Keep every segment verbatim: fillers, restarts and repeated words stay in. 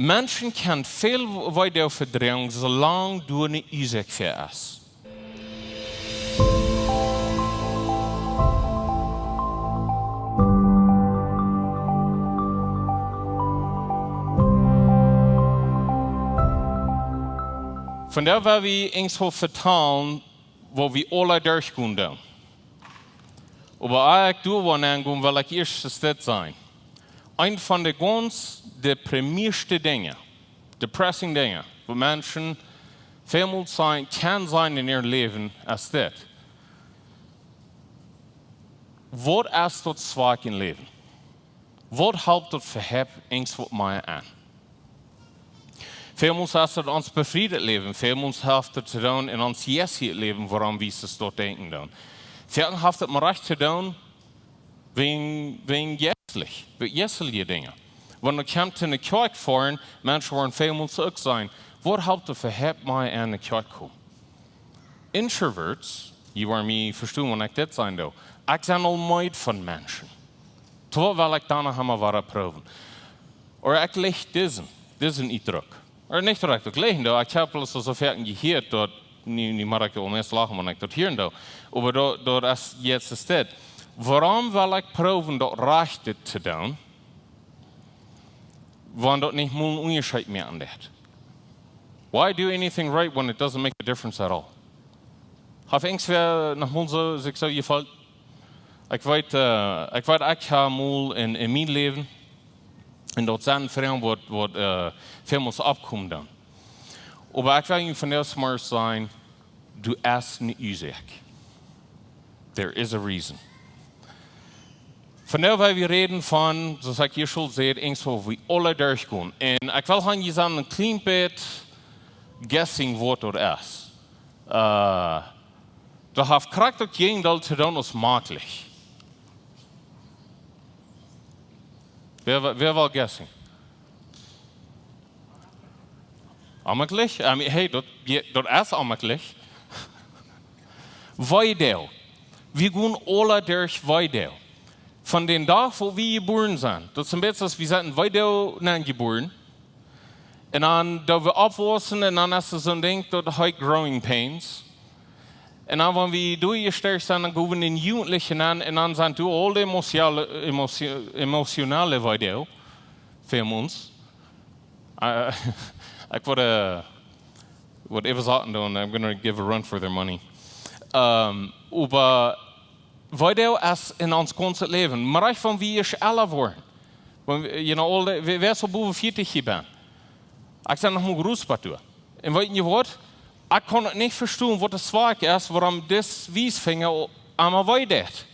Menschen kjennen väl Weedoag vedroagen, soo lang doa ne Uasoak fa es. Vondoag well wie eent vetalen, waut wie aule derchgonen doonen. Oba ea ekj doa woa nenn gonen, well ekj ieescht dit sajen. Eent von de gaunz deprimierte Dinja, depressing Dinja, waut Menschen välmol sajen, kjennen sajen en äa Läwen, es dit. Waut es daut Zwakj em Läwen? Waut halpt daut fa eent waut mea aun? Välmol es daut ons befriedet Läwen, välmol haft daut to doonen en ons jeistlichet Läwen, wuarom wie daut denkjen doonen. Väl haft daut mau rajcht to doonen wäajen, wäajen jeistlich, wäajen jeistliche Dinja. Wan wie kjemt en de Kjoakj foaren, Menschen woaren välmol uk sajen, waut halpt daut fa eent mea aun de Kjoakj komen? Introverts, jie woaren mie vestonen, wan ekj dit sajen doo. Ekj sie aul meed von Menschen. Waut well ekj dan noch emol wada proowen? Ooda ekj leew disen, disen Utdruck. Ooda nich daut ekj daut leew, doo. Ekj hab bloos soo väl jehieet daut, nu, nu mott ekj aul meist lachen, wan ekj daut hieren doo. Oba daut, daut es, jetzt es dit. Wuarom well ekj proowen daut Rajchte to doonen, wan daut nich mol een Unjascheet moaken deit? Why do anything right when it doesn't make a difference at all? Haft eent wäa noch mol soo, sikj soo jefeelt? Ekj weet, eh, ekj weet, ekj hab mol en, en mien Läwen, un daut sent Froagen waut, waut, eh, väl mol oppkomen dan. Oba ekj well junt vondoag mau sajen, doa es ne Uasoak. There is a reason. Vondoag well wie räden von, soo aus ekj ieescht aul säd, eent waut wie aule derchgonen. Un ekj well hia soo een kjlien bät guessing waut daut es. Eh, daut haft krakjt daut Jäajendeel to doonen aus maklich. Wäa, wäa well guessing? Onmaklich? I mean, hey, daut, je-, daut es onmaklich. Weedoag. Wie gonen aule derch Weedoag. Von dän Dach, wua wie jebuaren sent. Daut es een bät soo aus, wie sent en Weedoag nenn jebuaren. Un dan, daut wie oppwaussen, un dan es doa soon Dinkj, daut heet growing pains. Un dan, wan wie doa jestoaken sent, dan gonen wie en de Jugentliche nenn, un dan sent doa aul de emotionale, emotio-, emotionale Weedoag fa ons. Eh, ekj wudd, eh, wudd äwent sajen doonen, I'm gonna give a run for their money. Ehm, oba Weedoag es en ons gaunzet Läwen. Mau wan wie ieescht ella woaren. Wan wie, you know, aul de, wäa, wäa soo bowen fieftich hia bent? Ekj sie noch mau Grootpa doa. Un weet jie waut? Ekj kaun daut nich vestonen, waut de Zwakj es, wuarom dis Wiesfinja emma wee deit.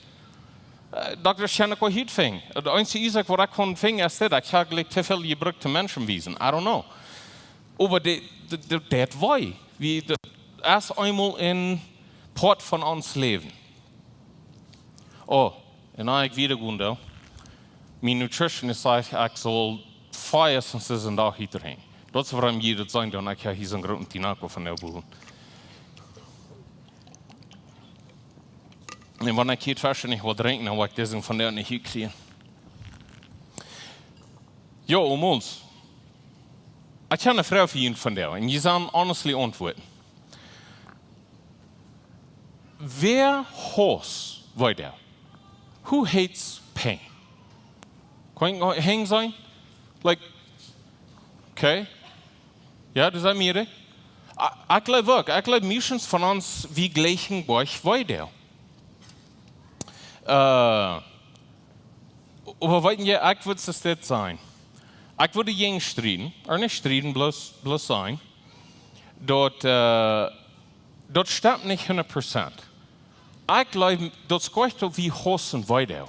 Eh, Dokta, ekj kaun nich utfinjen. Daut eensje Uasoak waut ekj kaun finjen es dit, ekj hab jlikj too väl jebrukt toom Menschen wiesen. I don't know. Oba de, de, de, daut wee. Wie, daut es eemol een Poat von ons Läwen. Oh, un dan ekj wada gonen doo. Mien nutritionist sajcht, ekj saul fief Essences en Dach drinkjen. Daut es wuarom jie daut seenen doonen, ekj hab hia soon grooten Tinaco von de Boden. Un wan ekj hia Fleesch nich well drinkjen, dan woa ekj disen vondoag nich utkjrieen. Jo, om ons. Ekj hab eene Froag fa junt vondoag. Un jie sellen honestly auntwuaden. Wäa hausst Weedoag? Who hates pain? Kaun ekj noch hia sennen? Like, okay. Jo, daut sent mea. Ekj, ekj jleew uk, ekj jleew, meistens von ons, wie jlikjen goanich Weedoag. Eh, oba weet jie, ekj wudd dit sajen. Ekj wudd jäajen strieden, ooda nich strieden, bloos, bloos sajen. Daut, eh, daut stemt nich hundat Prozent. Ekj jleew, daut es goanich daut wie haussen Weedoag.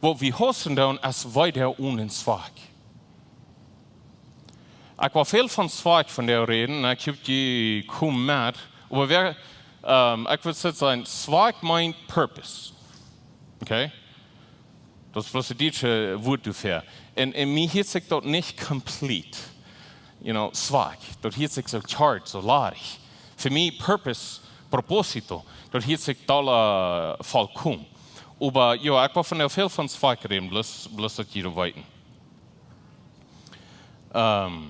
Waut wie haussen doonen, es Weedoag onen Zwakj. Ekj well väl von Zwakj vondoag räden, un ekj hop jie komen met. Oba wäa, ehm, ekj wudd sajen, Zwakj meent purpose. Okay? Daut es bloos daut dietsche Wuat doafäa. Un, un mie hieet sikj daut nich complete. You know, Zwakj. Daut hieet sikj soo charged, soo ladich. Fa mie purpose, propósito, daut hieet sikj dolla vollkomen. Oba jo, ekj well vondoag väl von Zwakj räden, bloos, bloos daut jie weeten. Ehm,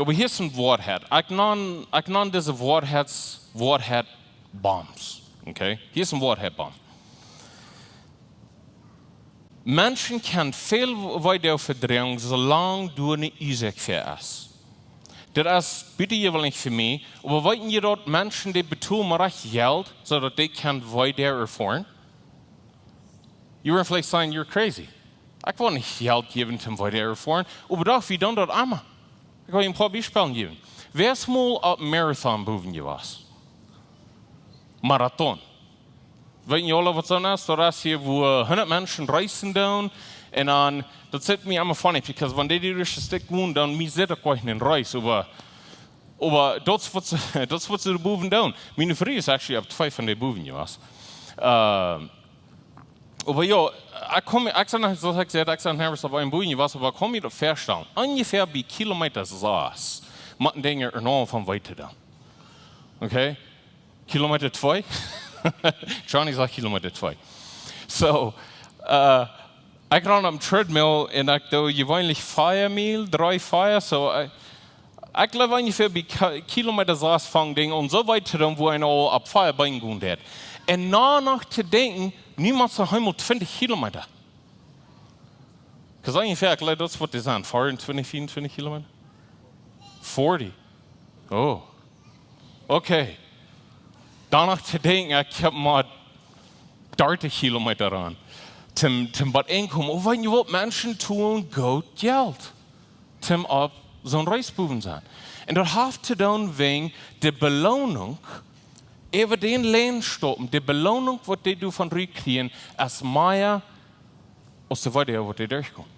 Oba hia es eene Woarheit. Ekj nan, ekj nan dise Woarheits-, Woarheit Bombs. Okay? Hia es eene Woarheit Bomb. Menschen kjennen väl Weedoag vedroagen, soo lang doa eene Uasoak fa es. Daut es, bitte jie wellen nich fa mie, oba weeten jie daut Menschen, dee betolen mau rajcht Jelt, soo daut dee kjennen Weedoag erfoaren? You were vielleicht saying, "You're crazy." Ekj well nich Jelt jäwen toom Weedoag erfoaren, oba doch, wie doonen daut aulemol. Ekj well een poa Biespels jäwen. Wäa es mol opp Marathon bowen jewast? Marathon. Weeten jie aule, waut soont es? Daut es hia, wua hundat Menschen racen doonen. Un dan, daut es mie emma funny, because wan dee doa een Stekj gonen, dan mie sitt daut nich aus een Race, oba, oba daut es waut see, daut es waut see doa bowen doonen. Miene Fru es actually opp twee von dee bowen jewast. Ähm, oba jo, ekj kom, ekj sie noch, soo aus ekj säd, ekj sie noch nuscht opp een bowen jewast, oba ekj kaun mie daut väastalen. Onjefäa bie Kilometa sas, motten Dinja enorm von wee to doonen. Okay? Kilometa twee? Johnny sajcht Kilometa twee. So, äh, ekj ran opp een Treadmill un ekj doo jeweenlich vea Miel, dree, vea, so, äh, ekj jleew onjefäa bie Ki-, Kilometa sas funk Dinja aun soo wee to doonen, wua eena aul opp vea Been gonen deed. Un dan noch to denkjen, niemols noch eemol twintich Kilometa. Because onjefäa, ekj jleew, daut es waut dee sent, vea un twintich, vea un twintich Kilometa. Forty. Oh. Okay. Dan noch to denkjen, ekj hab mau dartich Kilometa ran. Toom, toom waut enkomen. Oba weeten jie waut, Menschen tolen goot Jelt toom opp soon Race bowen sennen. Un daut haft to doonen wäajen de Beloonunk, äwa dän Län stoppen, de Beloonunk, waut dee doavon rut kjrieen, es mea aus de Weedoag, waut dee derchkomen.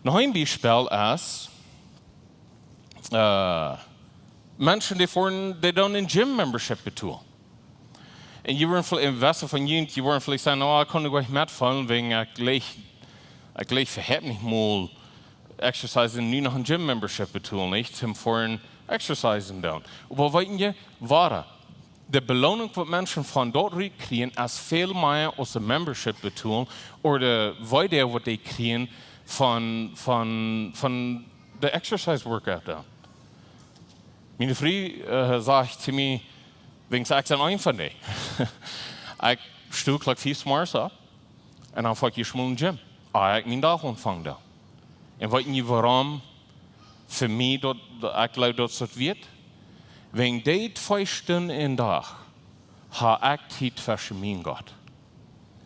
Noch een Biespel es, äh, Menschen, dee foaren, dee doonen een Gym Membership betolen. Un jie woaren väl-, un waut von junt, jie woaren veleicht sajen, "Oh, ekj kaun doa nich metfeelen, wäajen ekj jleich, ekj jleich, ekj hab nich mol Exercise un nu noch een Gym Membership betolen, nich? Toom foaren Exercise doonen." Oba weeten jie, woa, de Beloonunk, waut Menschen von daut rut kjrieen, es väl mea aus een Membership betolen, ooda de Weedoag, waut dee kjrieen von, von, von de Exercise Workout doonen. Miene Fru, äh, sajcht to mie, wäajen ekj sie eena von dee. Ekj sto Klock fief zemorjes opp un dan foa ekj ieescht mol em Gym. Ah, ekj mien Dach aunfangen dan. Un weeten jie wuarom fa mie daut, daut ekj jleew daut es daut wieet? Wäajen dee twee Stunden em Dach hab ekj Tiet fa mie un Gott.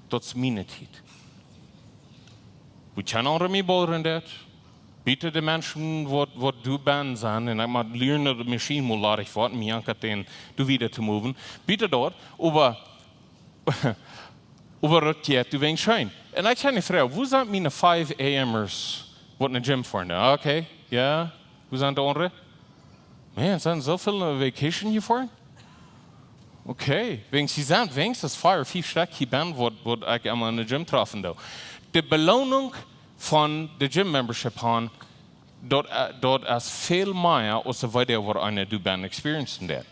Daut es miene Tiet. Wua kjeena aundra mie bothern deit. Buta de Menschen waut, waut doa bennen sent. Un ekj mott lieren daut de Maschien mol ladich woat, mie jankat dän doa wieda to moven. Buta daut, oba, oba daut jeit doa wäajen scheen. Un ekj hab eene Froag, wua sent miene five A Mers, waut no Gym foaren? Okay, jo, wua sent de aundre? Man, sent soo väl no Vacation jefoaren? Okay, wäajen see sent, wäajen daut fief, fief Stekj hia bennen, waut, waut ekj emma enne Gym träfen doo. De Beloonunk von de Gym Membership han, daut, äh, daut es väl mea aus de Weedoag, waut eena doa bennen experiencen deit.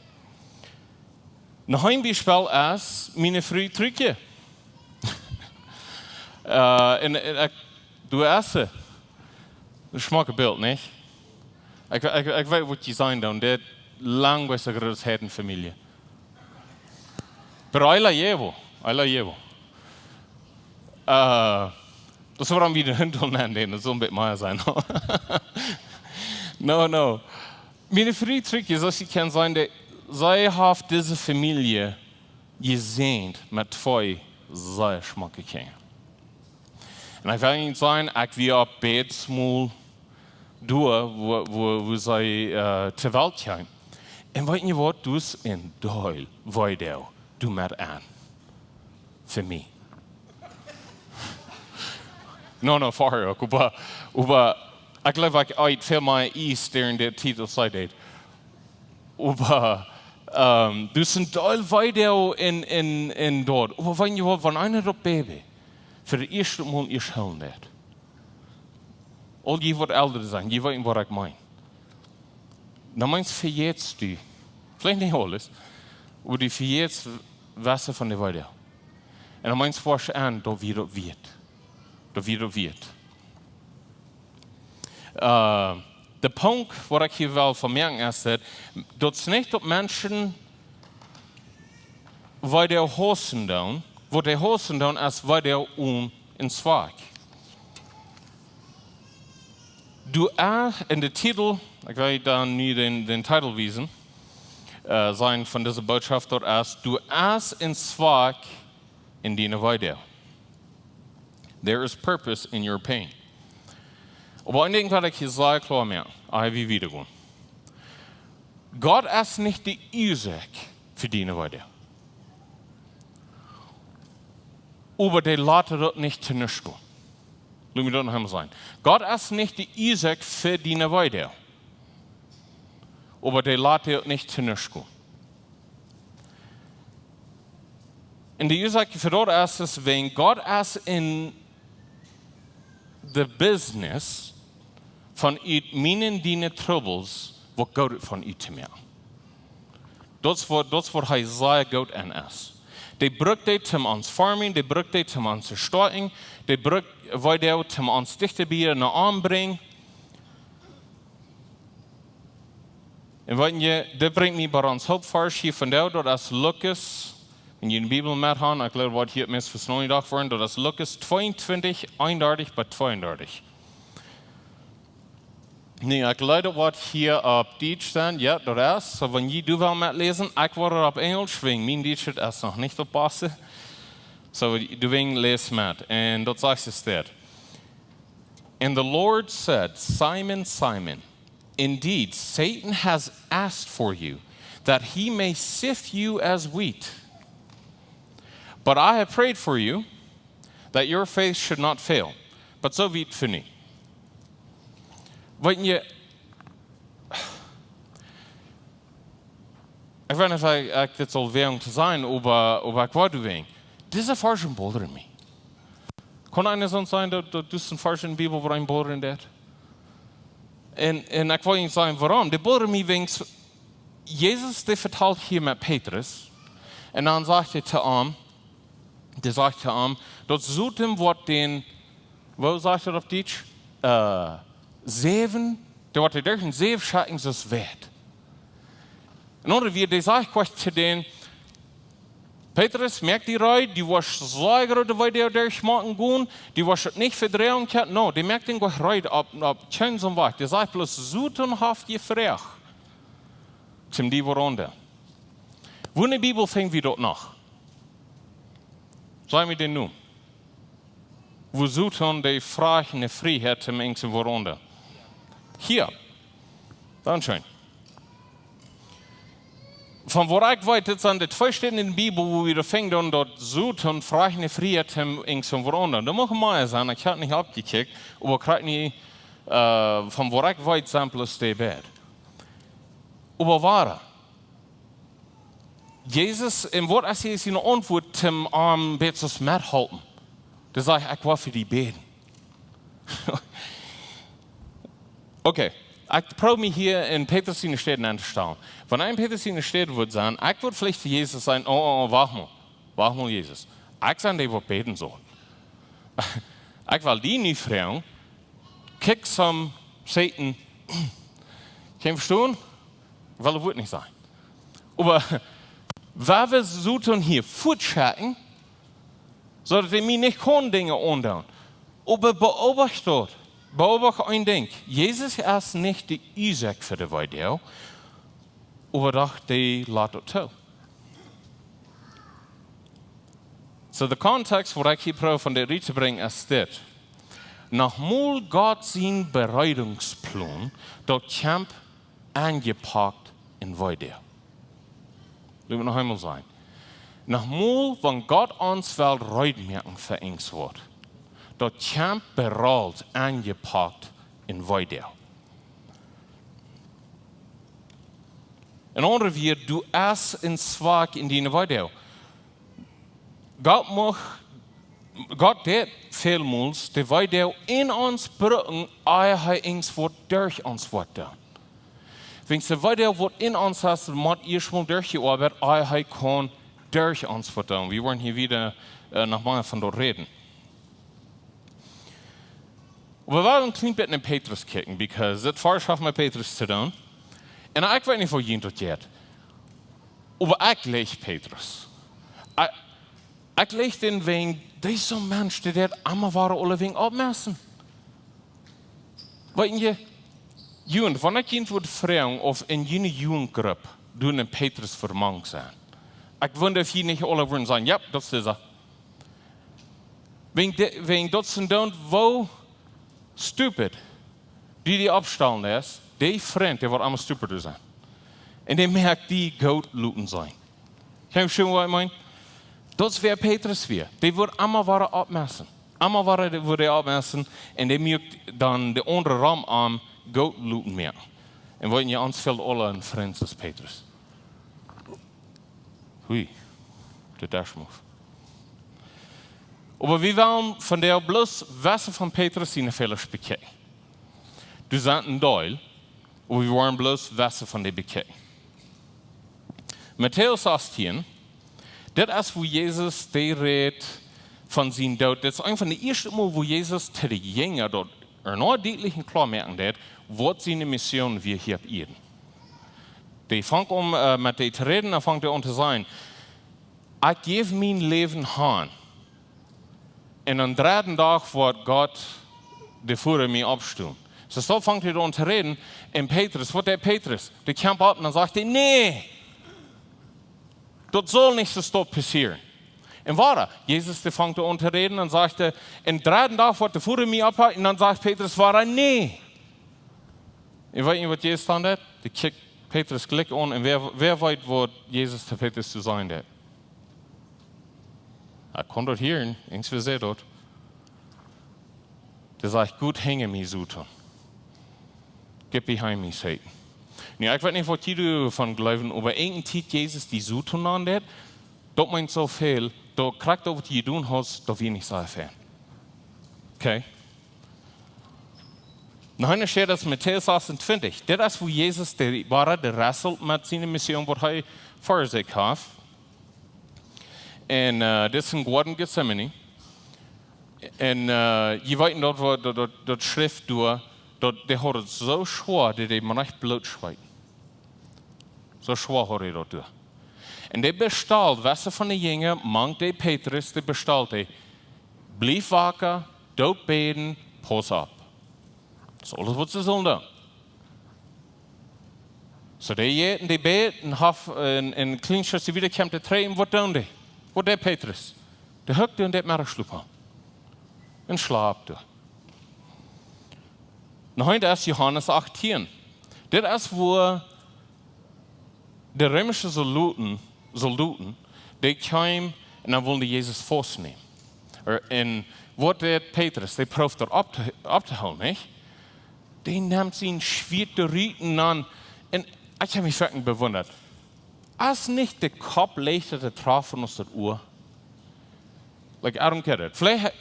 Noch een Biespel es miene Fru Truckje. Äh, un, un ekj, du hast se. Een schmocket Bilt, nich? Ekj, ekj, ekj weet waut jie seenen doonen. Dit lang bie de groote Heidenfamilie. Pero ahí la llevo, ahí la llevo. Äh, daut es wuarom wie dän Hunt aul nennenn, daut saul een bät mea sennen. No, no. Miene Fru Truckje, soo aus jie kjennen seenen, dee, see haft dise Famielje jesäajent met twee sea schmocke Kjinja. Un ekj well junt sajen, ekj wia opp beides mol doa, wua, wua, wua see, äh, to Welt kjeem. Un weeten jie waut, daut es een Deel Weedoag doamet aun. Fa mie. No, no, fa äa uk. Oba, oba, ekj jleew, ekj eet väl mea Iess derch de Tiet aus see deed. Oba, ähm, daut es een Deel Weedoag en, en, en daut. Oba weeten jie waut, wan eena daut Baby fa daut ieeschte Mol ieescht hoolen deit. Aul jie waut elra sent, jie weeten waut ekj meen. Dan meist vejätst du, veleicht nich aules, oba du vejätst waut von de Weedoag. Un dan meist woascht du aun, daut wia daut wieet. Daut wia daut wieet. Äh, De Punkt, waut ekj hia well von moaken, es daut, daut es nich daut Menschen, waut dee hausen doonen, waut dee hausen doonen, es waut dee un en Zwakj. Du, äh, en de Titel, ekj well dan nu dän, dän Titel wiesen, äh, sennen von dise Bootschoft, daut es, du hast en Zwakj en diene Weedoag. There is purpose in your pain. Oba een Dinkj, waut ekj hia sea kloa moak, ea wie wieda gonen. Gott es nich de Uasoak fa diene Weedoag. Oba dee lat daut nich to nuscht gonen. Lot mie daut noch eemol sajen. Gott es nich de Uasoak fa diene Weedoag. Oba dee lat daut nich to nuscht gonen. Un de Uasoak fa daut es, es wäajen Gott es en de business von ut miene un diene troubles waut Goodet von ut to moaken. Daut es waut, daut es waut hee sea goot aun es. Dee brukt dee toom ons formen, dee brukt dee toom ons stoakjen, dee brukt Weedoag toom ons dichta bie no am brinjen. Un weet jie, dit brinjt mie bie ons Hauptvarsch hia vondoag, daut es Lukas, wan jie de Bibel met haben, ekj jleew, woat hia meist vesnonen jedocht woaren, daut es Lukas tweeuntwintich, eenundartich bat tweeundartich. Nu, ekj jleew, daut woat hia opp Dietsch sennen, jo, daut es. Soo, wan jie daut wellen metläsen, ekj woa daut opp Enjlisch, wäajen mien Dietsch es noch nich daut baste. Soo, du wäajen läs met. Un daut sajcht es dit. And the Lord said, Simon, Simon, indeed, Satan has asked for you, that he may sift you as wheat. But I have prayed for you, that your faith should not fail. Bat soo wiet fa nu. Weet jie, ekj weet nich, ekj, ekj dit saul wäajen to sajen, oba, oba ekj woa daut wäajen. Dise Varsch bother mie. Kaun eena soo sajen, daut, daut doa sent Varsch en de Bibel, waut eenem bothern deit? Un, un ekj well junt sajen, wuarom. Dee bother mie wäajen, Jesus, dee vetalt hia met Petrus. Un dan sajcht hee to am, dee sajcht to am, daut Soton woat dän, woo sajcht daut opp Dietsch? Äh, säwen, dee woat dee derch een Säw schekjen, soo aus Weit. En aundre Wieed, dee sajcht krakjt to dän, Petrus, moak die reed, du woascht sea groote Weedoag derchmoaken gonen, du woascht daut nich vedroagen kjennen. No, dee moakt dän krakjt reed opp, opp kjeen soon Wajch. Dee sajcht bloos, Soton haft jefroacht, toom die veronden. Wua en de Bibel finj wie daut noch? Saj mie dän Nomen. Wua Soton dee froagt no Frieheit toom ons veronden. Hia. Dankscheen. Von waut ekj weet, dit sent de twee Städen en de Bibel, wua wie daut finjen, daut Soton froagt no Frieheit toom ons veronden. Daut mucht mea sennen, ekj hab nich oppjekjikjt, oba krakjt nich, äh, von waut ekj weet, sent bloos dee beid. Oba wuarom? Jesus, un waut es hia siene Auntwuat toom am Petrus methalpen? Dee sajcht, ekj woa fa die bäden. Okay, ekj proow mie hia en Petrus siene Städ auntostonen. Wan ekj en Petrus siene Städ wudd sennen, ekj wudd veleicht to Jesus sajen, oh, oh, oh, wacht mol, wacht mol, Jesus. Ekj sie dee, waut bäden saul. Ekj well die nich froagen, kjikj soo, Soton, kaust vestonen? Well daut Wuat nich sajen. Oba wua wie Soton hia fuatschekjen, soo daut hee mie nich kaun Dinja aundoonen. Oba beobacht daut, beobacht een Dinkj. Jesus es nich de Uasoak fa de Weedoag, oba doch dee lat daut too. So, de Kontext, waut ekj hia proow von dit rut to brinjen, es dit. Noch mol Gott sien Bereedungsplan, daut kjemt enjepakt en Weedoag. Lot mie noch eemol sajen. Noch mol, wan Gott ons well reed moaken fa irjent waut, daut kjemt bereit enjepakt en Weedoag. En aundre Wieed, du hast en Zwakj en diene Weedoag. Gott mucht, Gott deit välmols de Weedoag en ons brucken, ea hee irjent waut derch ons woat doonen. Wan de Weedoag waut en ons es, mott ieescht mol derchjeoabeit, ea hee kaun derch ons waut doonen. Wie woaren hia wada, äh, noch mol von daut räden. Oba wie wellen een kjlien bät no Petrus kjikjen, because dit Varsch haft met Petrus to doonen. Un ekj weet nich, woo junt daut jeit. Oba ekj leew Petrus. Ekj, ekj leew dän wäajen, dee es soon Mensch, dee deit emma wada aulewäajen oppmussen. Weet jie, junt, wan ekj junt wudd froagen, auf en june Jugendgrupp doa een Petrus vemank sent, ekj wunda, auf jie nich aule wudden sajen: "Yep, daut es dee." Wäajen de, wäajen daut sent dan, woo stupid dee, dee oppstalen es, dee Frint, dee woat emma stupider sennen. Un dee moakt dee goot loten sennen. Kjenn jie vestonen, waut ekj meen? Daut es, wäa Petrus wia. Dee wudd emma wada oppmussen. Emma wada dee, wudd dee oppmussen. Un dee muak dan de aundre rom am goot loten moaken. Un weet jie, ons fält aule een Frint aus Petrus. Hui, de Dash Move. Oba wie wellen vondoag bloos wesse von Petrus siene Fäla bekjikjen. Doa sent een Deel, oba wie wellen bloos wesse von dee bekjikjen. Matäus achtieen, dit es, wua Jesus, dee rät von sienen Doot. Dit es eent von de ieeschte Mol, wua Jesus to de Jinja daut ea noch dietlich un kloa moaken deed, waut siene Mission wia hia opp Ieed. Dee fangt aun, äh, met dee to räden, dan fangt hee aun to sajen: "Ekj jäw mien Läwen han. Un aum dredden Dach woat Gott de Voda mie oppstonen." Soo, soo fangt hee aun to räden. Un Petrus, waut deit Petrus? Dee kjemt opp un dan sajcht hee: "Nä, daut saul nich soo stoakj passieren." Un wada, Jesus, dee fangt aun to räden un sajcht hee: "Aum dredden Dach woat de Voda mie oppwakjen." Un dan sajcht Petrus wada: "Nä." Un weet jie, waut Jesus dan deit? Dee kjikjt Petrus jlikj aun un wäa, wäa weet, waut Jesus to Petrus to sajen deed? Hee kunn daut hieren, eent, wie seenen daut. Dee sajcht: "Go hinja mie, Soton. Get behind me, Satan." Nu, ekj weet nich, waut jie doavon jleewen, oba eene Tiet Jesus dee Soton nanen deed, daut meent soo väl, daut krakjt daut, waut jie jedonen haben, daut wia nich soo fein. Okay? Nu, hia steit daut, Matäus achtuntwintich. Dit es, wua Jesus dee, wua dee wrestelt met siene Mission, waut hee ver sikj haft. Un, äh, dit es em Goaden Gethsemane. Un, äh, jie weeten daut, wua daut, daut, daut Schreft doa, daut, dee haud et soo schwoa, daut hee mau noch Bloot schweet. Soo schwoa haud hee daut doa. Un dee bestalt, wese von de Jinja, mank dee Petrus, dee bestalt hee: "Bliew waka, doo bäden, pauss opp." Daut es aules, waut see sullen doonen. Soo, dee jäten, dee bäden, haft een, een kjlien Stootje wieda, kjemt dee trigj, waut doonen dee? Waut deit Petrus? Dee hukt doa un deit Meddachschlop han. Un schlapt doa. Nu, hia es Johanes achtieen. Dit es, wua de reemische Soldoten, Soldoten, dee kjeemen un dan wullen dee Jesus faustnämen. Ä, un waut deit Petrus? Dee proowt daut opp to, opptohoolen, nich? Dee nemt sien Schwieet rut un dan, un ekj hab mie foaken bewundat. Es nich de Kopp leichta to trafen aus daut Ua? Like, I don't get it. Veleicht,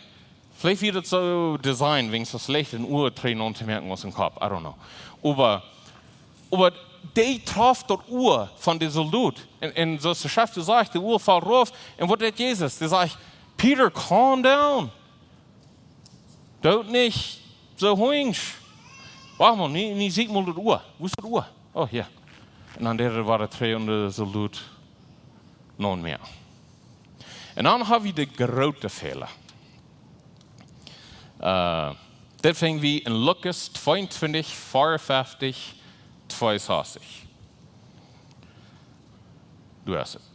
veleicht wia daut soo designt, wäajen daut es leichta een Ua trigj auntomoaken aus een Kopp. I don't know. Oba, oba dee traft daut Ua von dän Soldot. Un, un soo aus de Schreft sajcht, daut Ua foll rauf. Un waut deit Jesus? Dee sajcht: "Peter, calm down. Doo nich soo hunjsch. Wacht mol, nu, nu see ekj mol daut Ua. Wua es daut Ua? Oh, hia." Un dan deed hee wada trigj un de Soldot noch mea. Un dan hab wie de groote Fäla. Ä, dit finj wie en Lukas tweeuntwintich, veeaunfeftich, tweeunsastich. Doa es et.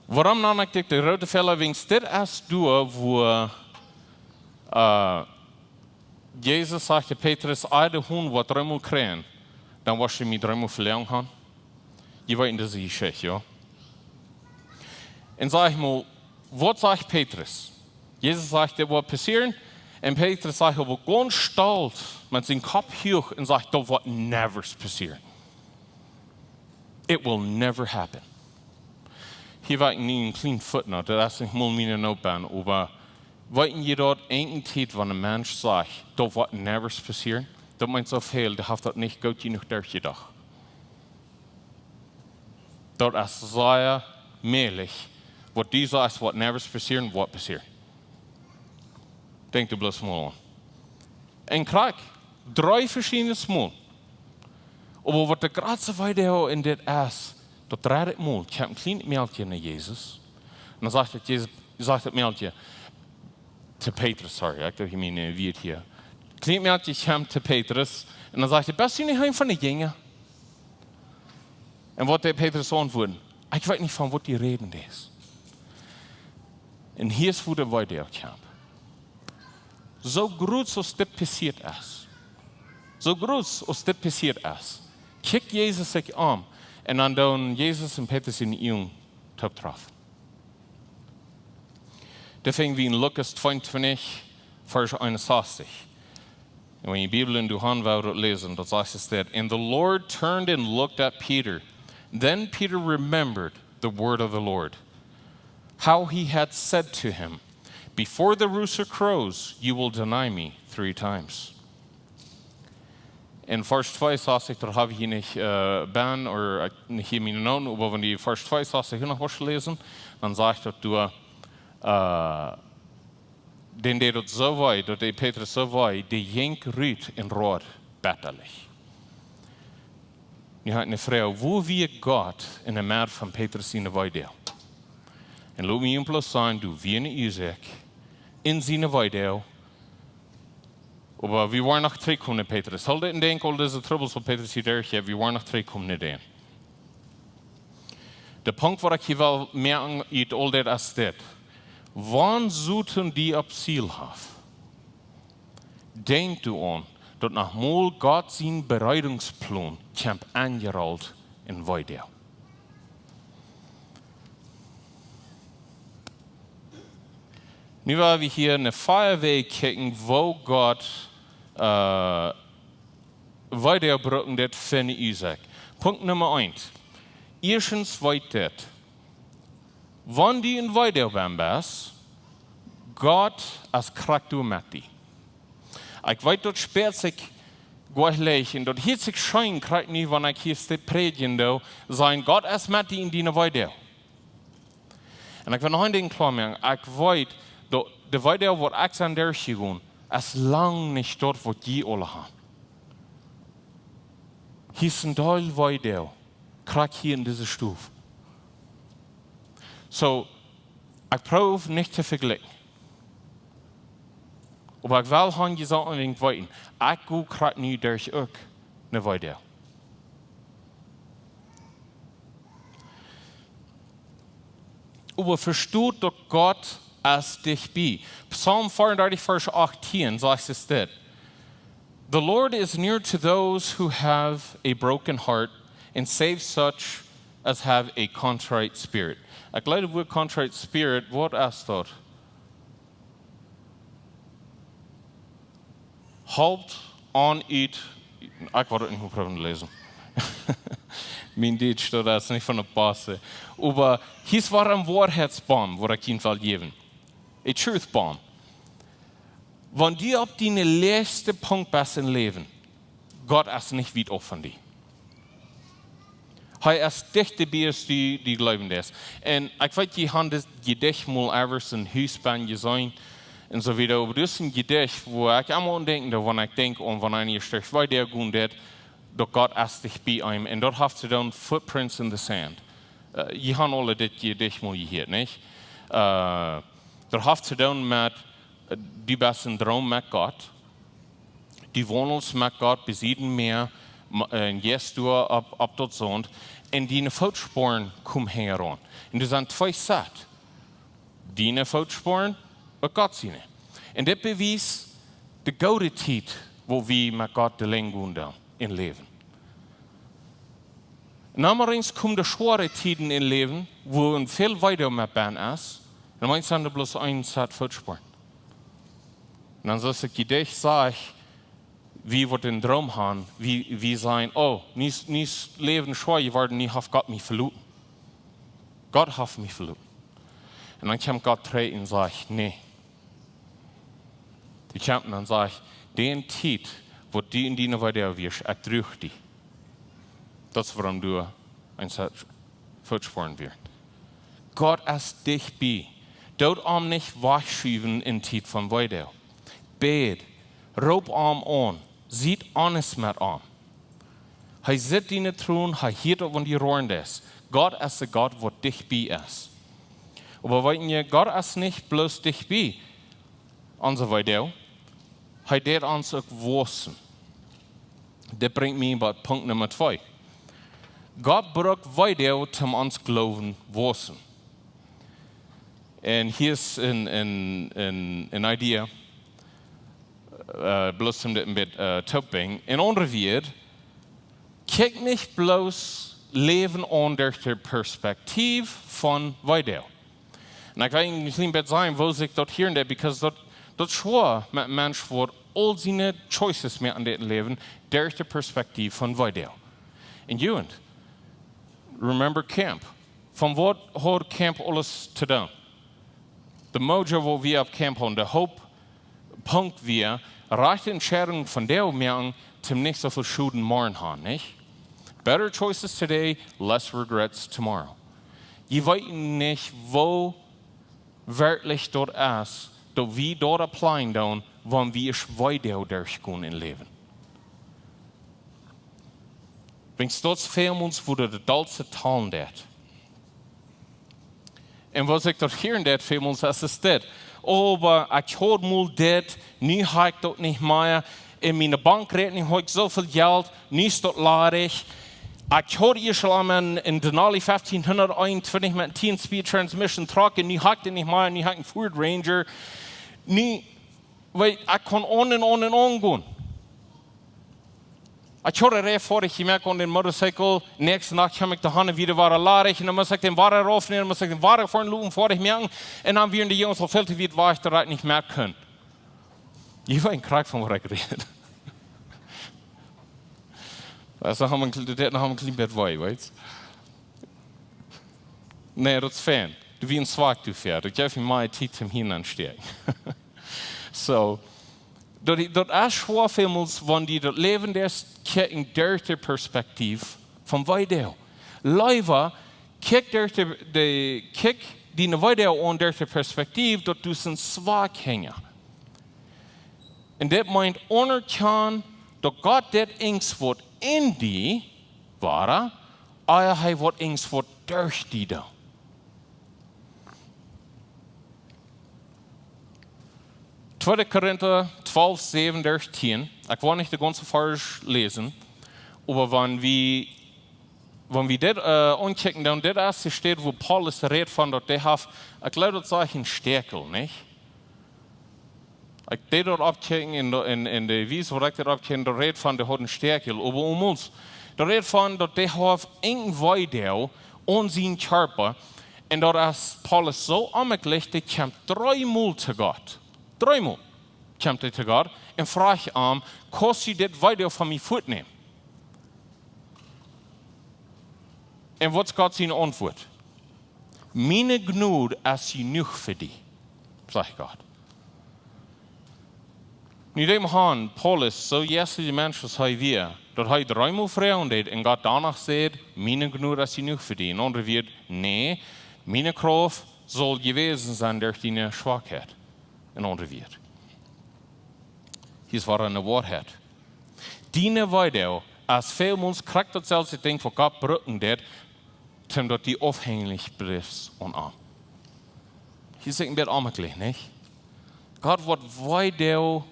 Wuarom dan ekj dit de groote Fäla? Wäajen dit es doa, wua, ä, Jesus sajcht to Petrus: "Ea de Hon woat dreemol krähen, dan woascht du mie dreemol veleajent han." Jie weeten dise Jeschicht, jo? Un saj mol, waut sajcht Petrus? Jesus sajcht, dit woat passieren. Un Petrus sajcht oba gaunz stolt, met sien Kopp huach, un sajcht: "Daut woat never passieren. It will never happen." Hia woa ekj nu een kjlien footnote, daut es nich mol miene Note, oba weeten jie daut, eene Tiet, wan een Mensch sajcht, daut woat never passieren, daut meent soo väl, dee haft daut nich goot jenuach derchjedocht. Daut es sea mäajlich, waut du sajchst, woat never passieren, woat passieren. Denkj doa bloos mol aun. Un krakjt dree veschiedne Mol. Oba waut de jratste Weedoag en dit es, daut dredde Mol kjemt een kjlienet Mäakje no Jesus. Un dan sajcht daut Jesus, sajcht daut Mäakje to Petrus, sorry, ekj doo hia miene Wieed hia. Kjlienet Mäakje kjemt to Petrus un dan sajcht et: "Best du nich eena von de Jinja?" Un waut deed Petrus auntwuaden? "Ekj weet nich, von waut du räden deist." Un hia es, wua de Weedoag kjemt. Soo groot aus dit passieet es, soo groot aus dit passieet es, kjikjt Jesus sikj om un dan doonen Jesus un Petrus siene Uagen tooptroffen. Daut finj wie en Lukas tweeuntwintich, Varsch eenunsastich. Un wan jie Bibel en de Haunt haben, woa jie daut läsen, daut sajcht et dit: "And the Lord turned and looked at Peter. Then Peter remembered the word of the Lord, how he had said to him, 'Before the rooster crows, you will deny me three times.'" En Varsch tweeunsastich, daut hab ekj hia nich, äh, bie, ooda, äh, nich hia en miene Noten, oba wan jie Varsch tweeunsastich noch waut läsen, dan sajcht daut doa, äh, dän deed daut soo wee, daut deed Petrus soo wee, dee jinkj rut un road bettalich. Nu hab ekj eene Froag: Wua wia Gott en de Medd von Petrus siene Weedoag? Un lot mie bloos sajen, doa wia eene Uasoak en siene Weedoag. Oba wie woaren noch trigjkomen no Petrus. Hoolt en Denkj aul dise Trubbels, waut Petrus hia derchjeit, wie woaren noch trigjkomen no dän. De Punkt, waut ekj hia well moaken ut aul dit, es dit: Wan Soton die opp Ziel haft, denkj doaraun, daut noch mol Gott sien Bereedungsplon kjemt aunjerollt en Weedoag. Nu woa wie hia een poa Wäaj kjikjen, woo Gott, äh, Weedoag brucken deed fa eene Uasoak. Punkt Numma eent. Ieeschtens weet dit: Wan du en Weedoag best, Gott es krakjt doa met die. Ekj weet, daut spieet sikj goa leicht un daut hieet sikj scheen krakjt nu, wan ekj hia steit prädjen, doa sajen: "Gott es met die en diene Weedoag." Un ekj well noch een Dinkj kloa moaken. Ekj weet, daut de Weedoag, waut ekj sie derchjegonen, es lang nich daut, waut jie aule haben. Hia es een Deel Weedoag, krakjt hia en dise Stow. Soo, ekj proow nich to vejlikjen. Oba ekj well haben, jie sellen een Dinkj weeten: Ekj go krakjt nu derch uk eene Weedoag. Oba vestot, daut Gott es dicht bie. Psalm vea un dartich, Varsch achtieen sajcht et dit: "The Lord is near to those who have a broken heart and saves such as have a contrite spirit." Ekj jleew, daut Wuat contrite spirit, waut es daut? Halpt aun ut, ekj woa daut nich proowen to läsen. Mien Dietsch, daut es nich von de baste. Oba hia es wada een Woarheitsbom, waut ekj junt well jäwen. A truth bomb. Wan du opp dien läajsta Punkt best em Läwen, Gott es nich wiet auf von die. Hee es dicht bie die, dee jleewen deed. Un ekj weet, jie haben dit Jedicht mol ever en Hus bie jeseenen un soo wieda. Oba dit es een Jedicht, wua ekj emma aun denkj, daut wan ekj denkj aun, wan eena ieescht derch Weedoag jeit, daut Gott es dicht bie eenem. Un daut haft to doonen met Footprints in the Sand. Äh, jie haben aule dit Jedicht mol jehieet, nich? Äh, daut haft to doonen met, äh, du best em Droom met Gott. Du waundelst met Gott bie Sied Mäa, ma-, äh, un jeist doa opp, opp daut Saunt. Un diene Footsporen komen hinjaraun. Un doa sent twee Sat. Diene Footsporen un Gott siene. Un dit bewiest de goode Tiet, wua wie met Gott de Lenj gonen doonen em Läwen. Un dan mau eenst komen de schwoare Tieden em Läwen, wua väl Weedoag met bie es. Un dan meent et bloos een Sat Footsporen. Un dan, soo aus ekj Jedicht sajcht, wie waut een Droom haben, wie, wie sajen: "Oh, nu es, nu es Läwen schwoa jeworden, nu haft Gott mie veloten. Gott haft mie veloten." Un dan kjemt Gott trigj un sajcht: "Nä." Dee kjemt un dan sajcht: "Dee Tiet, waut du en diene Weedoag wieescht, ekj droag die." Daut es, wuarom du een Sat Footsporen wieescht. Gott es dicht bie. Doot am nich wajchschuwen en Tiet von Weedoag. Bäd, Roop am aun. Siet honest met am. Hee sitt en dien Troon, hee hieet daut, wan du roaren deist. Gott es de Gott, waut dicht bie es. Oba weet jie, Gott es nich bloos dicht bie onse Weedoag. Hee deit ons uk wausen. Dit brinjt mie bie Punkt Numma twee. Gott brukt Weedoag, om ons Gloowen wausen. Un hia es een, een, een, een idea, eh, bloos om dit een bät, eh, to brinjen. En aundre Wieed, kjikj nich bloos Läwen aun derch de Perspektiew von Weedoag. Un ekj well een kjlien bät sajen, woo sikj daut hia en deit, because daut, daut es schwoa met een Mensch, waut aul siene choices moakt en dit Läwen derch de Perspektiew von Weedoag. Un Jugend, remember Camp. Von waut haud Camp aules to doonen? De Mojo, waut wie opp Camp hauden, de Hauptpunkt wia, rajchte Entscheidungen vondoag moaken, om nich soo väl Schoden morjen haben, nich? Better choices today, less regrets tomorrow. Jie weeten nich, woo werkjlich daut es, daut wie daut applyen doonen, wan wie ieescht Weedoag derchgonen em Läwen. Weens daut es väl mol, woo daut de dollste Talen deit. Un waut ekj daut hia en deit väl mol, es, es dit. Oba ekj haud mol dit, nu hab ekj daut nich mea. En miene Bankräakjnunk hab ekj soo väl Jelt, nu es daut ladich. Ekj haud ieescht aul aun een, een Denali fifteen hundred eenuntwintich met een tien-speed transmission truck, un nu hab ekj daut nich mea, nu hab ekj een Ford Ranger. Nu, weet, ekj kaun aun un aun un aun gonen. Ekj haud de Reis foadich jemoakt aun dän Motorcycle. Näakjste Nacht kjeem ekj doahan un wada wia ladich. Un dan must ekj dän wada raufnämen, must ekj dän wada fa een Lopen foadich moaken. Un dan wieren de Junges aul väl to wiet wajch, daut ekj nich mea kunn. Jie weeten krakjt von waut ekj räd. Daut es noch een kle-, daut deit noch een kjlien bät wee, weetst? Nä, daut es fein. Du best schwak, du Pieet. Daut jeft mie mea Tiet om hia auntostonen. Soo, daut, daut es schwoa väl mol, wan du daut Läwen deist kjikjen derch de Perspektiew von Weedoag. Leewa, kjikj derch de, de, kjikj diene Weedoag aun derch de Perspektiew, daut du sent schwak hanjst. Un dit meent aunerkjanen, daut Gott deit eent waut en die, wada, ea hee waut eent waut derch die deit. Tweede Korinta twalf, säwen derch tieen. Ekj well nich de gaunze Varsch läsen, oba wan wie, wan wie dit, eh, aunkjikjen, dan dit es de Städ, wua Paulus rät von daut hee haft, ekj jleew, daut es een Stäakjel, nich? Ekj deed daut oppkjikjen en de, en, en de Wies, waut ekj daut oppkjikjen, daut rät von, dee haud een Stäakjel, oba om ons. Daut rät von, daut hee haud een Weedoag aun sienen Kjarpa. Un daut es Paulus soo onjemakjlich, dee kjemt dreemol to Gott. Dreemol kjemt hee to Gott un froagt am: "Kaust du dit Weedoag von mie fuatnämen?" Un waut es Gott siene Auntwuat? "Miene Jnod es jenuach fa die", sajcht Gott. Nu denkj mau aun Paulus, soo jeistlicha Mensch aus hee wia, daut hee dreemol froagen deed un Gott doano säd: "Miene Jnod es jenuach fa die." En aundre Wieed: "Nä, miene Krauft saul jewast sennen derch diene Schwakheit." En aundre Wieed. Hia es wada eene Woarheit. Diene Weedoag es väl mol krakjt daut selwje Dinkj, waut Gott brucken deit, om daut du aufhenjich bliefst aun am. Hia es een bät onjemakjlich, nich? Gott woat Weedoag,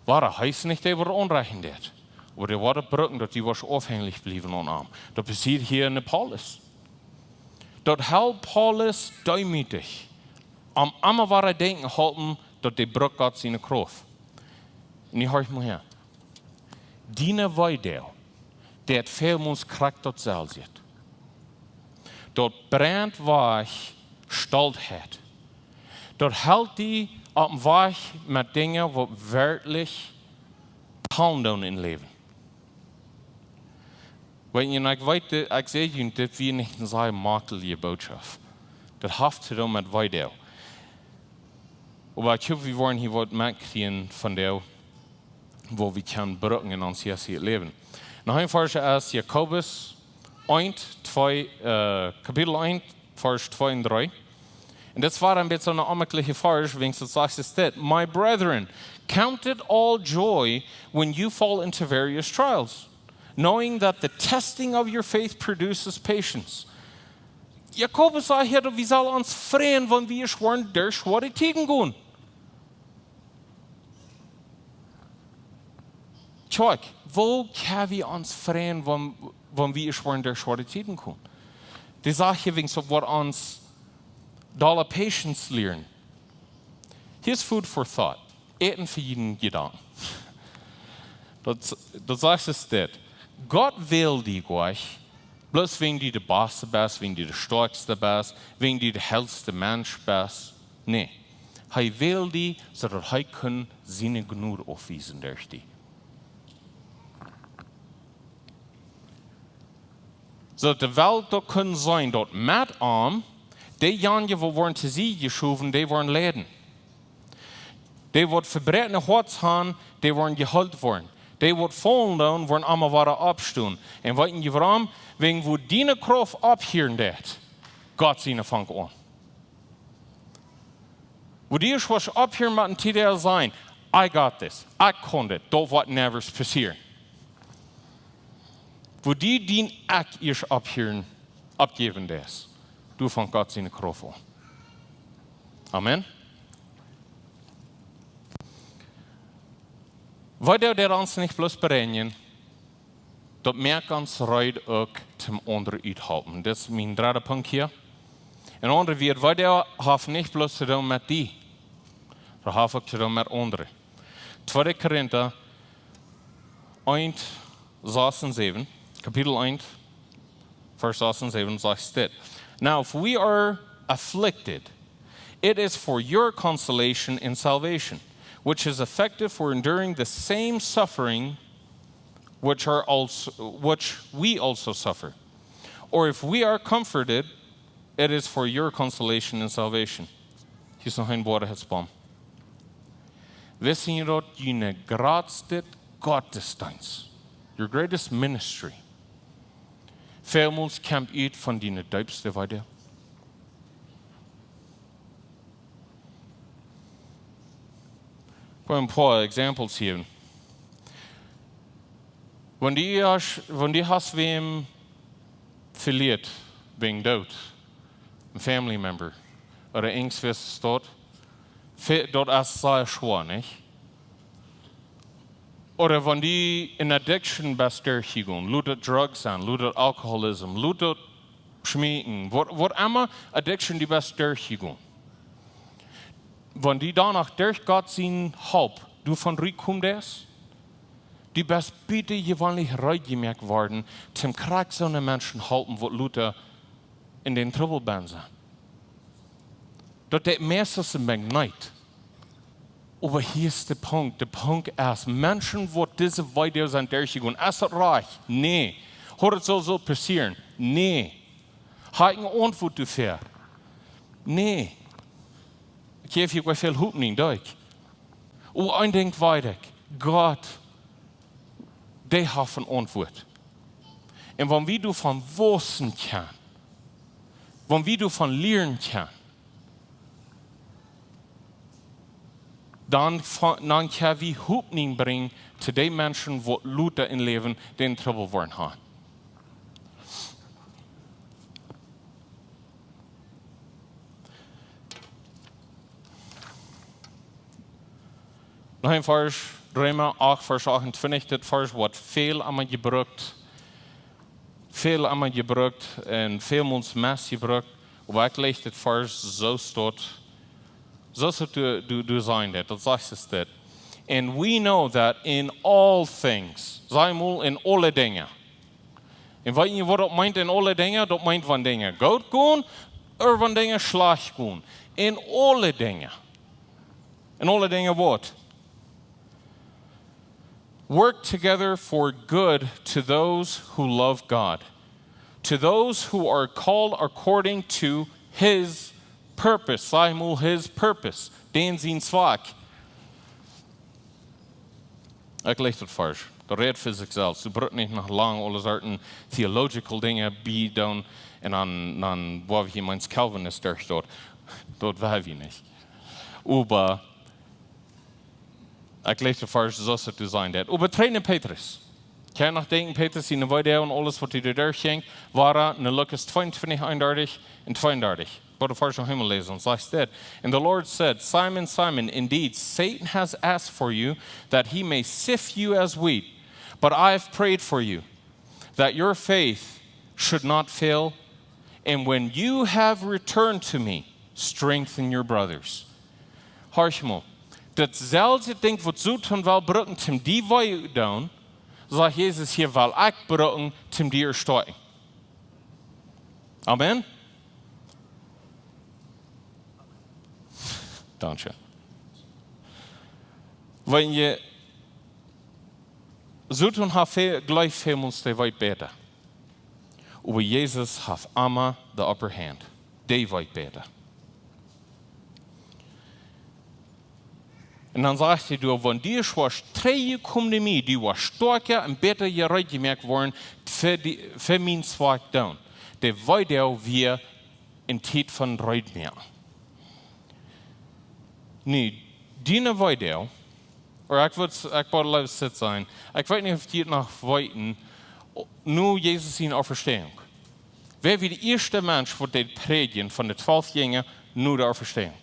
wada, hee es nich dee, waut aunrieekjen deit. Oba dee woat brucken, daut du woascht aufhenjich bliewen aun am. Daut passieet hia en Paulus. Daut helt Paulus deemootich. Am emma wada denkjen halpen, daut dee brukt Gott siene Krauft. Nu horch mau häa. Diene Weedoag, dee haft väl mol krakjt daut selwje. Daut brinjt wajch Stoltheit. Daut helt die opp een Wajch met Dinja, waut werkjlich talen doonen em Läwen. Weet jie, un ekj weet, ekj saj junt, dit wia nich eene sea jemakjelje Bootschoft. Daut haft to doonen met Weedoag. Oba ekj hop, wie woaren hia waut metkjrieen von dee, waut wie kjennen brucken en ons jeistlichet Läwen. Noch een Varsch es Jakobus eent, twee, eh, Kapitel eent, Varsch twee un dree. Un dit es wada een bät soon onjemakjlicha Varsch, wiels daut sajcht es dit: "My brethren, "Count it all joy when you fall into various trials, knowing that the testing of your faith produces patience." Jakobus sajcht hia, daut wie sellen ons freien, wan wie schwoa derch schwoare Tieden gonen. Kjoakj, woo kjenn wie ons freien, wan, wan wie schwoa derch schwoare Tieden gonen? Dee sajcht hia weens, daut woat ons dolle Patience lieren. Here's food for thought. Äten fa jieda Jedanken. Daut, daut sajcht es dit. Gott well die goa nich, bloos wäajen du de baste best, wäajen du de stoakjste best, wäajen du de hellste Mensch best. Nä. Hee well die, soo daut hee kunn siene Jnod aufwiesen derch die. Soo daut de Welt daut kunn seenen, daut met am, deejanje waut woaren to Sied jeschowen, dee woaren lieden. Dee waut vebroakne Hoaten haben, dee woaren jeheelt woaren. Dee waut faulen doonen, woaren emma wada oppstonen. Un weet jie wuarom? Wäajen wua diene Krauft opphieren deit, Gott siene fangt aun. Wua du ieescht woascht opphieren met een Tiet sajen, "I got this, ekj kaun dit, daut woat never passieren." Wua du dien Ekj ieescht opphieren, oppjäwen deist, doa fangt Gott siene Krauft aun. Amen. Woo deit daut ons nich bloos bereinjen, daut moakt ons reed uk toom aundre uthalpen. Daut es mien dredda Punkt hia. Een aundra Wieed, woo deit, haft nich bloos to doonen met die, daut haft uk to doonen met aundre. Tweede Korinta eent, sas un säwen, Kapitel eent, Varsch sas un säwen sajcht dit: "Now, if we are afflicted, it is for your consolation and salvation, which is effective for enduring the same suffering which are also, which we also suffer. Or if we are comforted, it is for your consolation and salvation." Hia es noch een Woarheit, Spam. Wisten jie daut june jratste Gottesdeenst, your greatest ministry, välmols kjemt ut von diene deepste Weedoag? Ekj well een poa examples jäwen. Wan du hast, wan du hast wäm velieren, wäajen Doot, een family member, ooda irjentwäa es doot, ve-, daut es sea schwoa, nich? Ooda wan du en addiction best derchjegonen, lot daut drugs sennen, lot daut alcoholism, lot daut schmeeken, waut, waut emma addiction du best derchjegonen. Wan du doano derch Gott siene Help doavon rutkomen deist, du best bitte jeweenlich reed jemoakt worden, toom krakjt soone Menschen halpen, waut lota en dän Trubbel benne sent. Daut deit meistens een Magnet. Oba hia es de Punkt. De Punkt es, Menschen, waut dise Weedoag sent derchjegonen, es daut rajcht? Nä. Haud daut soo sellen passieren? Nä. Hab ekj eene Auntwuat doafäa? Nä. Ekj jeef hia goa väl Hopninj, denkj ekj. Oba een Dinkj weet ekj: Gott, dee haft eene Auntwuat. Un wan wie doavon waussen kjennen, wan wie doavon lieren kjennen, dan fa-, dan kjenn wie Hopninj brinjen to dee Menschen, waut lota em Läwen dän Trubbel woaren haben. Noch een Varsch, Reema acht, Varsch achtuntwintich, dit Varsch woat väl emol jebrukt, väl emol jebrukt un välmols missjebrukt, oba ekj jleich dit Varsch soo stoakj, soo stoakj du, du, du sennen deist, daut sajcht es dit: "And we know that in all things", saj mol, "en aule Dinja." Un weet jie, waut daut meent, en aule Dinja? Daut meent, wan Dinja goot gonen, ooda wan Dinja schlajcht gonen. En aule Dinja. En aule Dinja waut? "Work together for good to those who love God, to those who are called according to his purpose." Saj mol, his purpose. Dän sien Zwakj. Ekj jleich daut Varsch. Daut rät fa sikj selfst. Du brukst nich noch lang aule Sorten theological Dinja bie doonen un dan, dan woa wie hia meist Calvinist derch daut. Daut woa wie nich. Oba Ekj läs de Varsch soo aus et doa sajcht. Oba trigj no Petrus. Kjenn jie noch denkjen, Petrus, siene Weedoag un aules, waut hee doa derchjinkj, wia en Lukas tweeuntwintich, eenundartich un tweeundartich. Ekj wull de Varsch noch eemol läsen, un sajcht dit. And the Lord said, "Simon, Simon, indeed, Satan has asked for you, that he may sift you as wheat. But I have prayed for you, that your faith should not fail. And when you have returned to me, strengthen your brothers." Horch mol. Daut selwje Dinkj, waut Soton well brucken, om die wee to doonen, sajcht Jesus hia, well ekj brucken, om die to stoakjen. Amen. Dankscheen. Wan jie Soton haft väl, jleeft väl mol, dee weet bäta. Oba Jesus haft emma de upper hand. Dee weet bäta. Un dan sajcht hee doa, wan du woascht trigjkomen no mie, du woascht stoakja un bäta jereed jemoakt woaren, fa die, fa mien Woakj doonen. De Weedoag wia ne Tiet von reed moaken. Nu, diene Weedoag, ooda ekj wudd, ekj wudd leewa dit sajen. Ekj weet nich, auf jie daut noch weeten, no Jesus siene Auferstehung. Wäa wia de ieeschte Mensch, waut deed prädjen von de twalf Jinja no de Auferstehung?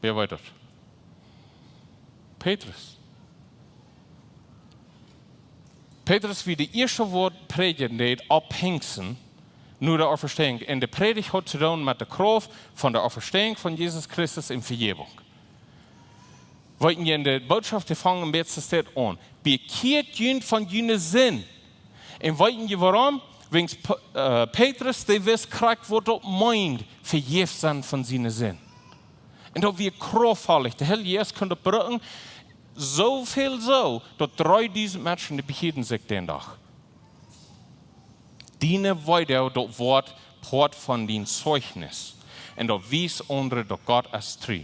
Wäa weet daut? Petrus. Petrus wia de ieeschte, waut prädjen deed opp Pinjsten, no de Auferstehung. Un de Prädicht haud to doonen met de Krauft von de Auferstehung von Jesus Christus un Vejäwunk. Weeten jie, en de Bootschoft, dee funk een bät soo aun: Bekjieet junt von june Sind. Un weeten jie wuarom? Wäajen P-, äh, Petrus, dee wist krakjt, waut daut meent, vejäft sennen von siene Sind. Un daut wia krauftvoll. De Heilje Jeist kunn daut brucken, soo väl soo, daut dreedusent Menschen, dee bekjieeden sikj dän Dach. Diene Weedoag, daut woat Poat von dien Zeichnis. Un daut wiest aundre, daut Gott es tru.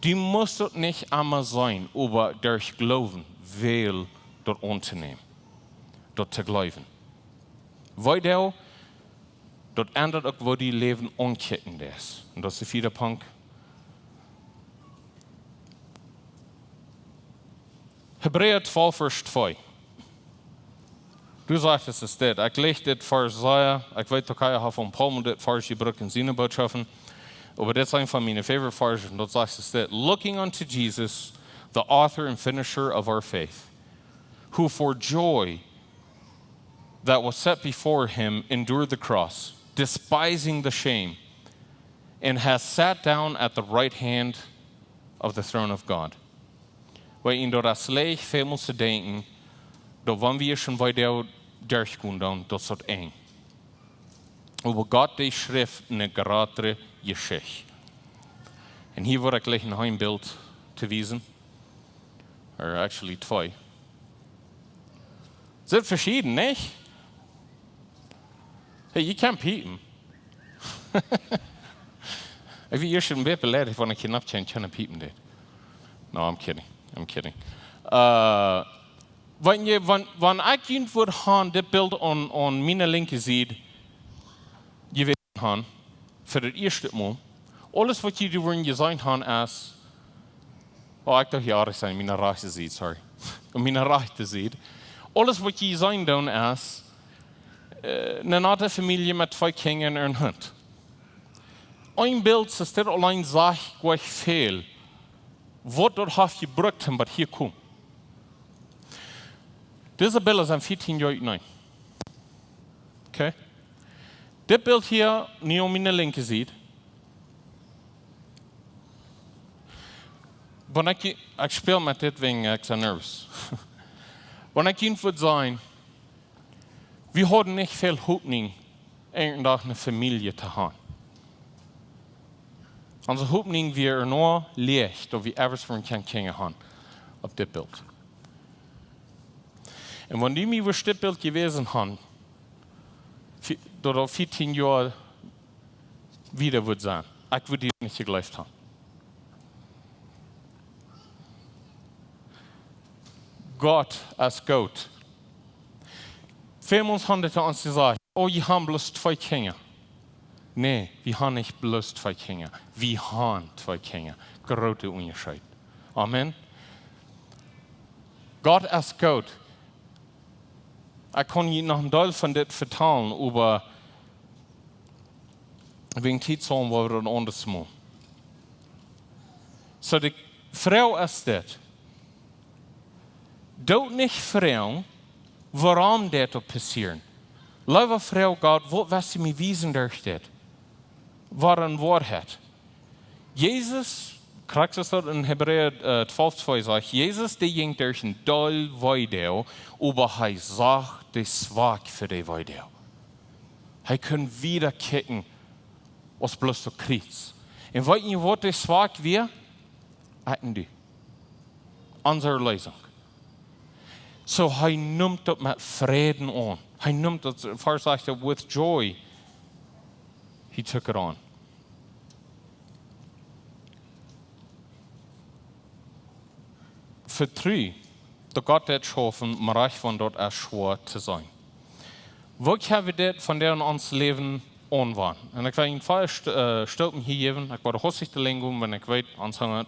Du motst daut nich emma seenen, oba derch Gloowen wäl daut auntonämen. Daut to jleewen. Weedoag, daut endat uk, woo du Läwen aunkjikjen deist. Un daut es de vieede Punkt. Hebräa twalf, Varsch twee. Du sajchst, et es dit. Ekj läs dit Varsch sea. Ekj weet, Tokaja haft een poa mol dit Varsch jebrukt en siene Bootschoften. Oba dit es een von miene favorite Varschen. Daut sajcht, et es dit: "Looking unto Jesus, the author and finisher of our faith, who for joy that was set before him endured the cross, despising the shame, and has sat down at the right hand of the throne of God." Wiels en daut es leicht väl mol to denkjen, daut wan wie ieescht Weedoag derchgonen, dan daut es daut Enj. Oba Gott, dee schrift eene jratre Jeschicht. Un hia wudd ekj jlikj noch een Bilt to wiesen. Or actually twee. Sent veschieden, nich? Hey, jie kjennen piepen. Ekj wia ieescht een bät beleidicht, wan ekj hia nich kjeene piepen deed. No, I'm kidding. I'm kidding. Äh, wan jie, wan, wan ekj junt wudd han dit Bilt aun, aun miene linkje Sied jewäsen han, fa daut ieeschte Mol, aules waut jie doa wudden jeseenen han es, oh, ekj docht, jo, daut es miene rajchte Sied, sorry. Miene rajchte Sied. Aules waut jie seenen doonen es, äh, eene nette Famielje met twee Kjinja un een Hunt. Een Bilt, daut es dit auleen, sajcht jlikj väl, waut daut haft jebrukt, om waut hia kjemt. Dise Bilda sent vieetieen Joa, nä. Okay? Dit Bilt hia, nu aun miene linkje Sied. Wan ekj, ekj späl met dit wäajen ekj sie nervous. Wan ekj junt wudd sajen, wie hauden nich väl Hopninj, een Dach eene Famielje to han. Onse Hopninj wia ea leicht, daut wie ever wudden kjeene Kjinja han, opp dit Bilt. Un wan du mie wurscht dit Bilt jewäsen han, fi-, daut aul vieetieen Joa wieda wudd sennen, ekj wudd die nich jejleeft han. Gott es goot. Väl mol han dee to ons jesajcht: "Oh, jie han bloos twee Kjinja." Nä, wie han nich bloos twee Kjinja. Wie han twee Kjinja. Groote Unjascheet. Amen. Gott es goot. Ekj kaun junt noch een Deel von dit vetalen, oba wäajen Tiet saul wie daut een aundret Mol. Soo, de Froag es dit. Doot nich froagen, wuarom dit passieren. Leewa froag Gott, waut west du mie wiesen derch dit? Waut eene Woarheit. Jesus, krakjt soo aus daut en Hebräa, äh, twalf twee sajcht, Jesus, dee jinkj derch een Deel Weedoag, oba hee sach de Schwakheit fa de Weedoag. Hee kunn wieda kjikjen aus bloos daut Kjriez. Un weet jie, waut de Schwakheit wia? Ekj un du. Onse Erlösung. Soo, hee neem daut met Freiden aun. Hee neem daut, Varsch sajcht, with joy, he took it on. Vetru, daut Gott daut schauft, mau wan daut es schwoa to seenen. Woo kjenn wie dit vondoag en ons Läwen aunwenjen? Un ekj well junt vea St-, äh, Staupen hia jäwen. Ekj woa haustich de Lenj gonen, wan ekj weet, ons han,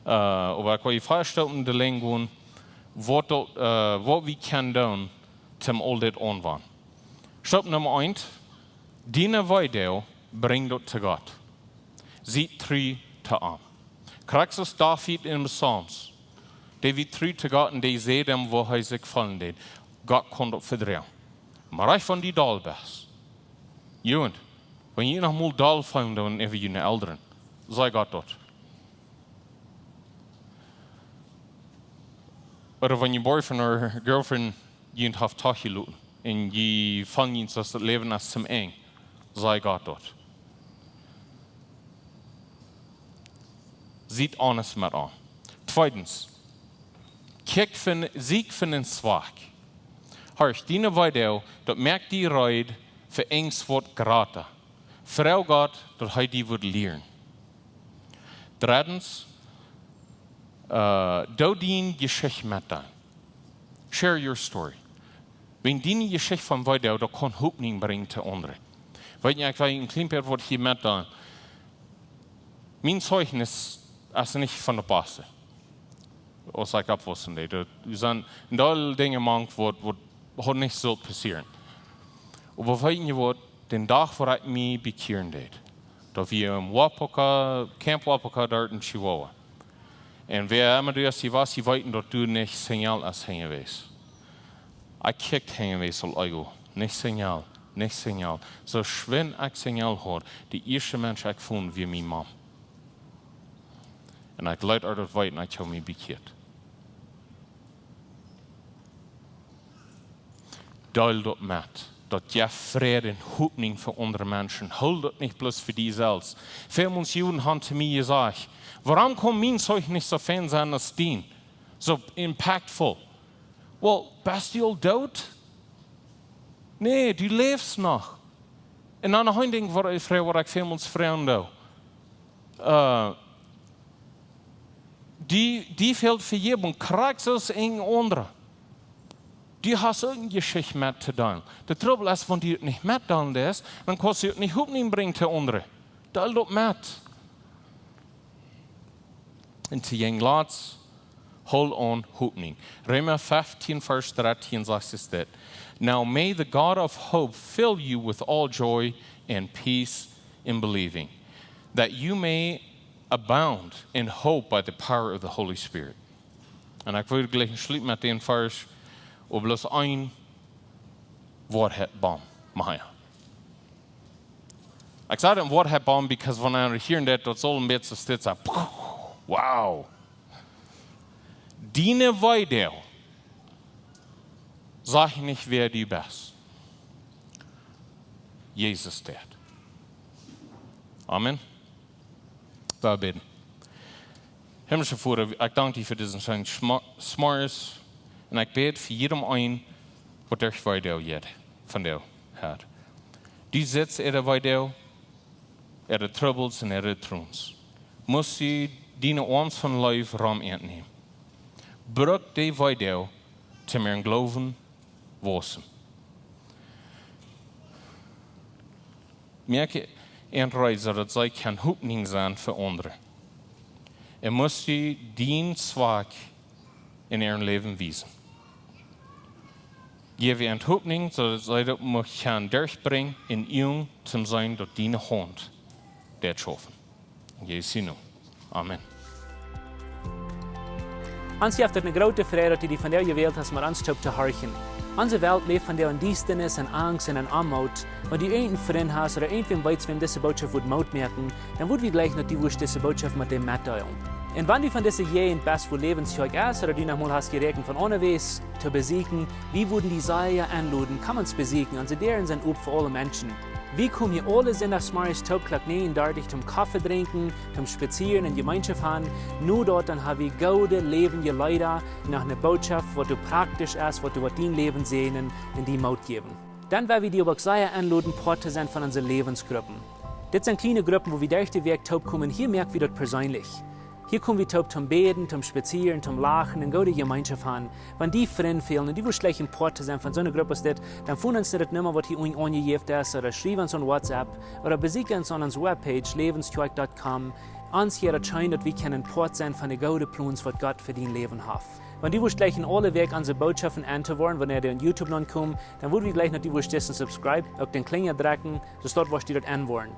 äh, oba ekj well junt vea Staupen de Lenj gonen, waut daut, äh, waut wie kjennen doonen, om aul dit auntowenjen. Staup Numma eent, diene Weedoag brinj daut to Gott. Sie tru to am. Krakjt soo aus David en de Psalms. Dee wia tru to Gott un dee säd am, woo hee sikj feelen deed. Gott kunn daut vedroagen. Mau wan du doll best. Jugend, wan jie noch mol doll feelen doonen äwa june Elren, saj Gott daut. Ooda wan jun boyfriend ooda girlfriend junt haft toojeloten un jie feelen junt soo aus daut Läwen es tom Enj, saj Gott daut. Siet honest met am. Tweedens, kjikj fa, sieekj fa de Schwakheit. Horch, diene Weedoag, daut moakt die reed fa eent waut jrata. Froag Gott, daut hee die wudd lieren. Dreddens, äh, doo diene Jeschicht metdeelen. Share your story. Wan diene Jeschicht von Weedoag, daut kaun Hopninj brinjen to aundre. Weet jie, ekj well een kjlien bät waut hia metdeelen. Mien Zeichnis es nich von de baste. Aus ekj oppwossen deed. Doa sent een Deel Dinja mank waut, waut haud nich sult passieren. Oba weet jie waut, dän Dach wua ekj mie bekjieren deed, daut wia em Wapoka, Camp Wapoka doa en Chihuahua. Un wäa emma doa es, dee wia, dee weeten daut doa nich Signal es jewast. Ekj kjikjt jewast aul ego. Nich Signal, nich Signal. Soo schwind ekj Signal haud, de ieeschte Mensch ekj funk wia miene Mom. Un ekj leet äa daut weeten, ekj haud mie bekjieet. Deel daut met. Daut jeft Fräd un Hopninj fa aundre Menschen. Hool daut nich bloos fa die selfst. Väl Juden han to mie jesajcht: "Wuarom kaun mien Zeichnis nich soo fein sennen aus dien? Soo impactful." Well, best du aul doot? Nä, du läfst noch. Un dan noch een Dinkj waut ekj froag, waut ekj väl Menschen froagen doo. Äh, die, die fält Vejäwunk, krakjt soo aus een aundra. Du hast uk eene Jeschicht mettodeelen. De Trubbel es, wan du daut nich metdeelen deist, dan kaust du uk nich Hopninj brinjen to aundre. Deel daut met. Un to june Latst, hool aun Hopninj. Reema feftieen, Varsch dartieen sajcht dit: "Now may the God of hope fill you with all joy and peace in believing, that you may abound in hope by the power of the Holy Spirit." Un ekj well jlikj schloten met dän Varsch, oba bloos een Woarheit bom, Maja. Ekj saj daut Woarheit bom, because wan ekj hia en daut, daut saul een bät soo stell sennen. Wow. Diene Weedoag sajen nich wäa du best. Jesus deed. Amen. Well bäden. Himmlische Voda, ekj dank die fa disen scheenen Schma-, Schmaus. Un ekj bäd fa jiedem eenen, waut derch Weedoag jeit, vondoag. Du sitst äare Weedoag, äare Trubbels un äare Troons. Must du diene Oarms von Leew rom an nämen. Bruck dee Weedoag to mea Gloowen wausen. Moak an reed, soo daut see kjennen Hopninj sennen fa aundre. Un must du dien Zwakj en äa Läwen wiesen. Jeff an Hopninj, soo daut see daut mucht kjennen derchbrinjen un jung toom seenen daut diene Haunt deit schaufen. En Jesus sienen Nomen. Amen. Ons jeft et eene groote Freid, daut du die vondoag jewält hast, met ons toop to horchen. Onse Welt läft vondoag en Diestanis, en Angst un en Oamoot. Wan du irjent een Frint hast ooda irjentwäm weetst, wäm dise Bootschoft wudd Moot moaken, dan wudd wie jleichen, daut du wurscht dise Bootschoft met däm metdeelen. Un wan du von dise Jäajent best, wua Läwens Kjoakj es, ooda du noch mol hast jeräakjent von aundawäajes to besieekjen, wie wudden die sea enloden, komm ons besieekjen. Onse Däaren sent op fa aule Menschen. Wie komen hia aule Sindachsmorjes toop Klock näajen dartich toom Koffe drinkjen, toom spazieren un Jemeenschoft haben. No daut dan ha wie goode läwendje Leeda, noch eene Bootschoft, waut doa praktisch es, waut doa woat dien Läwen säajnen un die Moot jäwen. Dan well wie die uk sea enloden, Poat to sennen von onse Läwensgruppen. Dit sent kjliene Gruppen, wua wie derch de Wäakj toop komen. Hia moak wie daut perseenlich. Hia kom wie toop toom bäden, toom spazieren, toom lachen un goode Jemeenschoft haben. Wan die Frind fälen un du wurscht jleichen Poat to sennen von soone Grupp aus dit, dan foon ons no daut Numma, waut hia unjen aunjejäft es, ooda schriew ons aun WhatsApp, ooda besieekj ons aun onse Webpage, läwenskjoakj dot com. Ons jeit daut scheen, daut wie kjennen Poat sennen von de goode Plons, waut Gott fa dien Läwen haft. Wan du wurscht jleichen aule Wäakj onse Bootschoften en to woaren, wanea dee aun YouTube nopp komen, dan wudd wie jleichen, daut du wurscht disen Subscribe, uk dän Klinja drekjen, soo daut wurscht du daut en woaren.